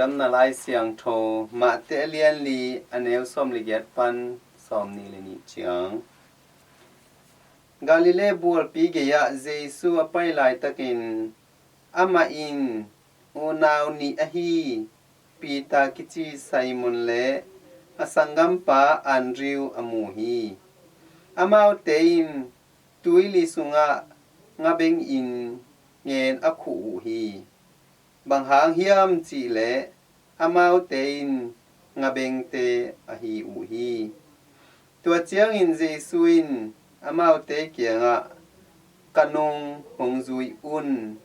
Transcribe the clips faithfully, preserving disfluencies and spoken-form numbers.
Damna Lai Siangtho, Mate a lian li, a neu sawm le giat pan sawm nih le nih ciang. Galilee bualpi gei-ah Jesu a pai laitakin amah in unau nih ahi Peter kici Simon le a sanggampa Andrew a mu hi. Amaute in tuili sungah ngabengin ngen a khuh uh hi. Bang hang hiam cihleh amaute in ngabengte ahi uh hi. Tua ciangin Jesu in amaute kiangah, "Ka nung hong zui un.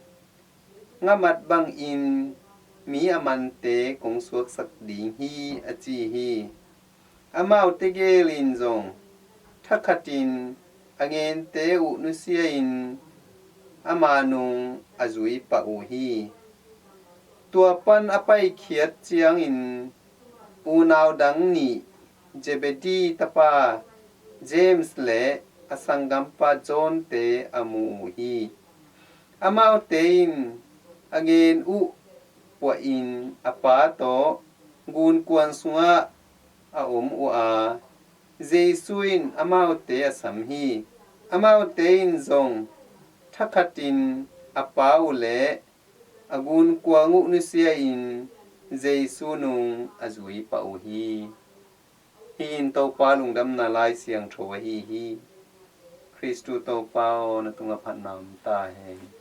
Ngamat bangin mi a mante kong suaksak ding hi," a ci hi. Amaute gel in zong thakhatin a ngente uh nusia-in ama nung a zui pah uh hi. Tua pan a paikhiat ciangin unau dang nih, Zebedee tapa James le a sanggampa John-te a mu uh hi. Amaute in a ngen uh puahin a pa tawh gunkuang sungah a om uh a, Jesu in amaute a sam hi. Amaute in zong thakhatin a pa uh le a gunkuang uh nusia-in Jesu nung a zui pah uh hi. Hih in Topa Lungdamna Lai Siangtho ahi hi. Khristu Topa aw, na tungah phatna om ta hen.